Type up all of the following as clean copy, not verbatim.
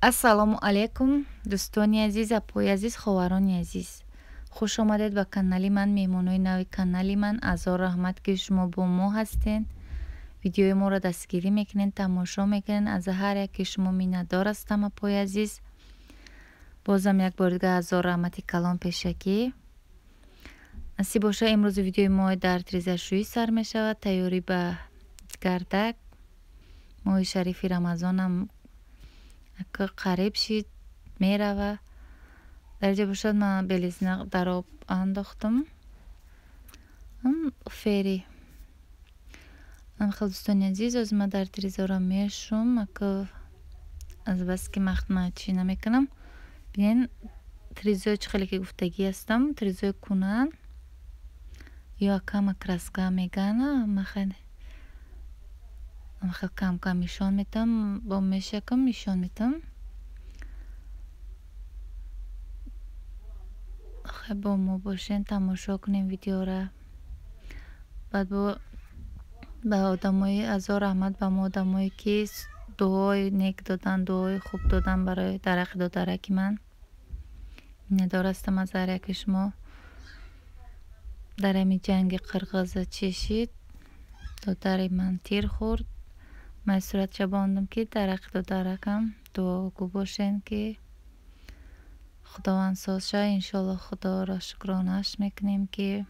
Ассалому алайкум, дӯстони азиз, апои азиз, ховарони азиз. Хуш омадед ба канали ман, меҳмонои нави канали ман. Азор раҳмат, ки шумо бо мо ҳастен. Видеои моро дастгирӣ мекунед, тамошо мекунед. Аз ҳар яке шумо миннатдор ҳастам, апои азиз. Бозам як бор дига азор раҳмати калон пешакӣ. Насиб боша, имрӯзи видеои мо дар тризашӯӣ сар мешавад, тайёрӣ ба гардак. Моҳи шарифи Рамазонам қариб шид, мерава. Дар ҷо бошад, ман белизна дар об андохтам. Фери. Хел, дӯстони азиз, оз ман дар тризора мешум, ака аз бас ки махт чӣ намекунам. Бинен, тризои чӣ хеле ки гуфтагӣ ҳастам, тризои кунан ё акама краска мегана, махел хел кам-кам нишон метам, бо мешакам нишон метам. Хай, бо мо бошен, тамошо кунем видеора. Баъд бо ба одамои азор раҳмат ба мо одамое ки дуои нек додан, дуои хуб додан барои дарахи додараки ман. Миннатдор ҳастам аз ҳар яки шумо. Дар ҳамин ҷанги қирғиза чӣ шид? Додари ман тир хӯрд. Ман суратша бондам, ки дарахи додаракам дуогӯ бошен, ки Худованд соз шава. Иншоалло, Худоро шукронааш мекунем, ки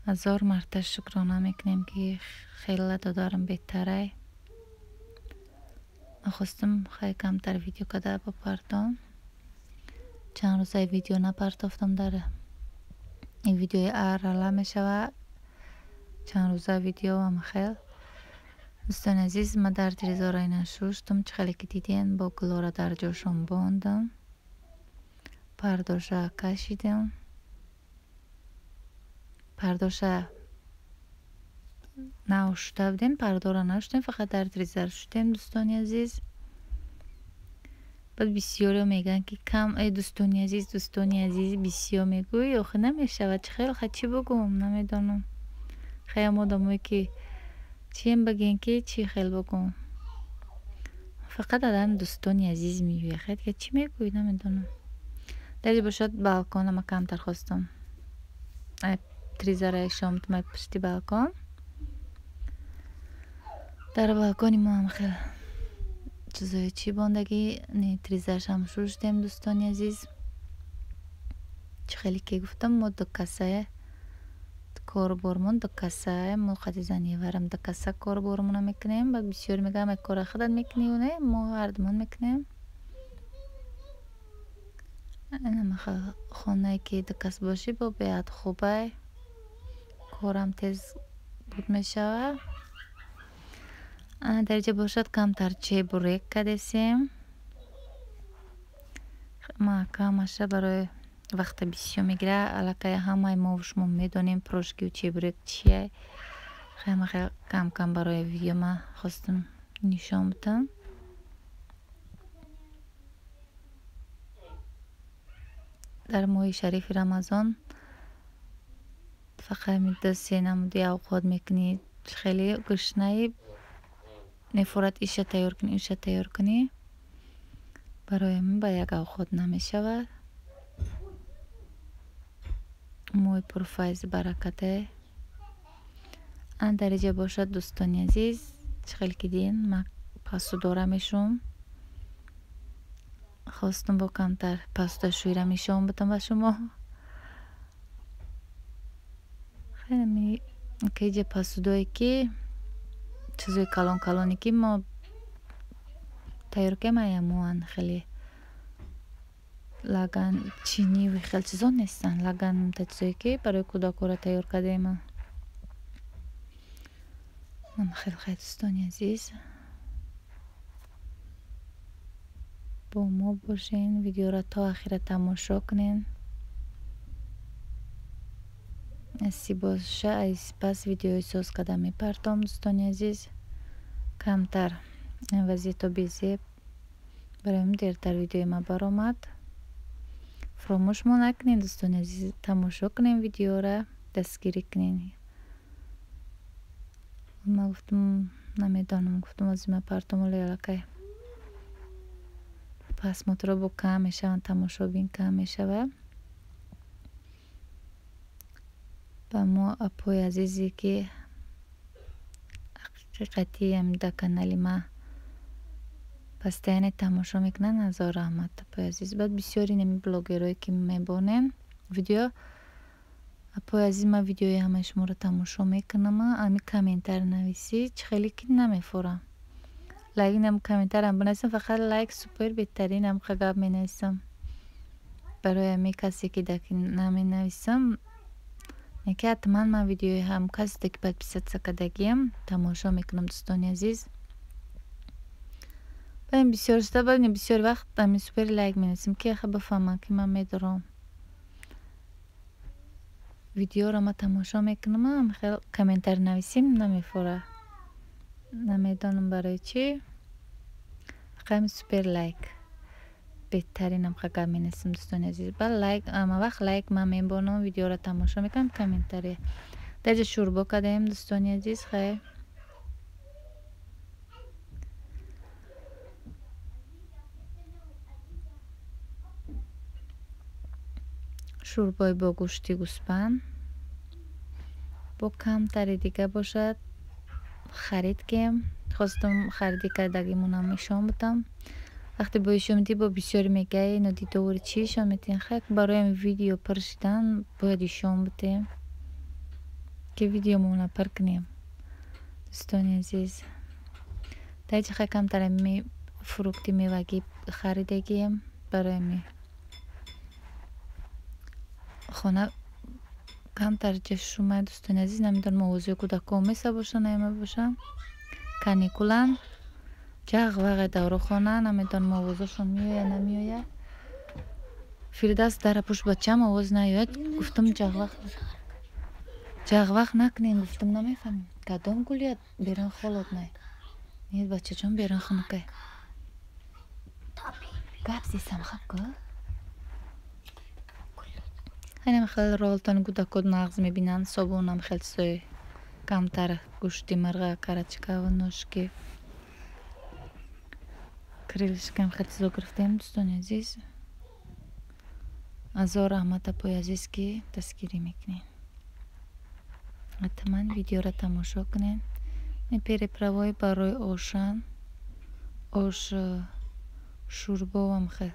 ҳазор марта шукрона мекунем, ки хеле додарам беҳтарай. Ман хостам хай камтар видео карда бипартом. Чанд рӯза видео напартофтам, дар ин видеои арала мешава. Чанд рӯза видеоам хел. Дӯстони азиз, ман дар тризора ина шуштум, чӣ хеле ки диден, бо гулора дар ҷошон бондам. Пардоша кашидам. Пардоша нашуда будем, пардора нашудем, фақат дар тризар шудем, дӯстони азиз. Баъд бисёриҳо мегӯянд, ки кам, э, дӯстони азиз, дӯстони азиз бисёр мегӯӣ, охир намешавад. Чӣ хел, хай чӣ бигӯм, намедонам. Хай ам одамое ки чием бигӯем, ки чӣ хел бигӯм. Фақат одам дӯстони азиз мегӯяд. Хай дига чӣ мегӯӣ, намедонам. Дар ҷо бошад, балкона ман камтар хостам. Ай тризараи шомтум, ай пушти балкон. Дар балкони мо ҳам хел чизои чӣ бондагӣ, не, тризарашам шуштем, дӯстони азиз. Чӣ хеле ки гуфтам, мо ду касае корбормон, ду касае, мо қади заниварам ду каса корбормона мекунем. Баъд бисёр мегӯям, ай кора худат мекунӣ, не, мо ҳардумон мекунем. Инама хонае ки ду кас бошӣ, бо беҳад хубай. Корам тез буд мешавад. Дар ҷо бошад, камтар чебурек кардесем. Ман камаша барои вақта бисёр мегирад. Аллакай ҳамаи мову шумо медонем, пирожкиву чебурек чие. Хеле хел кам-кам барои видео ман хостам нишон бидам. Дар моҳи шарифи Рамазон фақат ду се намуди авқот мекунӣ. Хеле гушнаи мефорад, иша тайёр кунӣ, иша тайёр кунӣ. Барои ҳамин ба як авқот намешавад. Моҳи пурфайзу баракате. Ан дар инҷа бошад, дӯстони азиз, чӣ хел ки диден, ман посудора мешум. Хостам бо камтар посудашӯиро нишон бидам ба шумо. Хеле ки посудое ки чизои калон калоне ки мо тайёр кардем, аямоан хеле лаган, чиниву хел чизо нестанд. Лаган та чизое ки барои кӯдакҳоро тайёр кардем. Хел хай, дӯстони азиз, бо мо бошен, видеоро то ахира тамошо кунен. Насиб боша, аз пас видеои соз карда мепартом, дӯстони азиз. Камтар вазъиято безеб, барои ҳамин дертар видеои ман баромад. Фаромӯшмо накунед, дӯстони азиз, тамошо кунем видеора, дастгирӣ кунед. Ман гуфтам, намедонам, гуфтам, ози ман партом, оле аллакай. Просмотрҳо бо кам мешаванд, тамошобин кам мешавад. Ба мо апои азизе ки ҳақиқатиам дар канали ма постоянно тамошо мекунанд, ҳазор раҳмат, апои азиз. Баъд бисёри нами блогерое ки мебонем видео, апои азиз, ман видеои ҳамаи шуморо тамошо мекунам, ами комментар нависӣ чӣ хеле ки намефорам. Лайкнам комментарам бинависам, фақат лайк супер беҳтарин ҳамқа гап менависам. Барои ҳами касе ки наменависам, яке ҳатман ман видеои ҳам касе ки подписаться кардагиам тамошо мекунам, дӯстони азиз. Баъд бисёр шуда, баъд бисёр вақт ҳамин супер лайк менависам, ки аха бифаҳманд ки ман медорам. Видеоро ман тамошо мекунам, хел комментар нависим намефора. Намедонам барои чӣ. Фақат ҳамин супер лайк беҳтарин ҳамқа гап менависам, дӯстони азиз. Баъд лайк ҳама вақт лайк ман мебонам, видеоро тамошо мекунам, комментария. Дар ҷо шӯрбо кардаем, дӯстони азиз, хайр. Шӯрбои бо гӯшти гӯспанд. Бо камтари дига бошад харид кем. Хостам хариди кардагимонам ишон будам. Вақте бо ишон медиҳӣ, бо бисёре мегӯяд ино дидовори чӣ ишон метиҳем? Хайр, барои видео пур шидан бояд ишон будем, ки видеомонро пур кунем. Дӯстони азиз, дар ҷа хай камтар ами фрукти мевагӣ харидагием барои ами хона камтар ҷа шумай, дӯстони азиз. Намедонам овозҳои кӯдакон меса бошанд, намебошанд. Каникуланд, ҷағ вағе давру хона, намедонам овозашон меояд, намеояд. Фирдавс дара пушт бачаам овоз наояд. Гуфтам ҷағвақ накунем, гуфтам намефаҳмем. Кадом гулият берун холоднай? Не, бачаҷон, берун хунукай. Гап зесам хаб ку? Ҳайнам хел ролтон кӯдакот нағз мебинанд, собунам хел чизои камтар гӯшти мирға, карачкаву ношки, крылышкам хел чизо гирифтем, дӯстони азиз. Ҳазор раҳмат, апои азиз, ки дастгирӣ мекунед. Ҳатман видеоро тамошо кунед. Переправои барои ошан, ош шӯрбовам хел.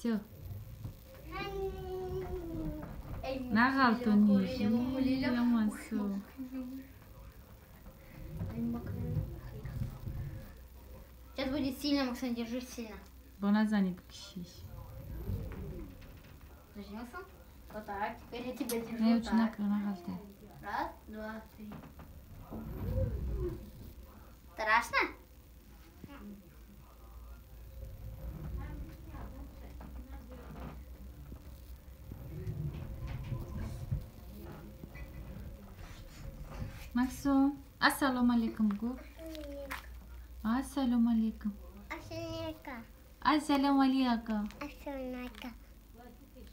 Всё. Нағалтониш. Ямасу. Сейчас будет сильно, Максим, держись сильно. Боназани букшиш. Подожди, Максим. Вот так. Теперь я тебя держу. Не очень накрыл. Раз, два, три. Страшно? Максим, ассалому алейкум, гу. Ассалому алейкум. Ассалому алейкум.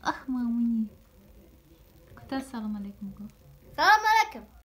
Ах, мамуни. Куда ассалому алейкум, гу? Салам алейкум.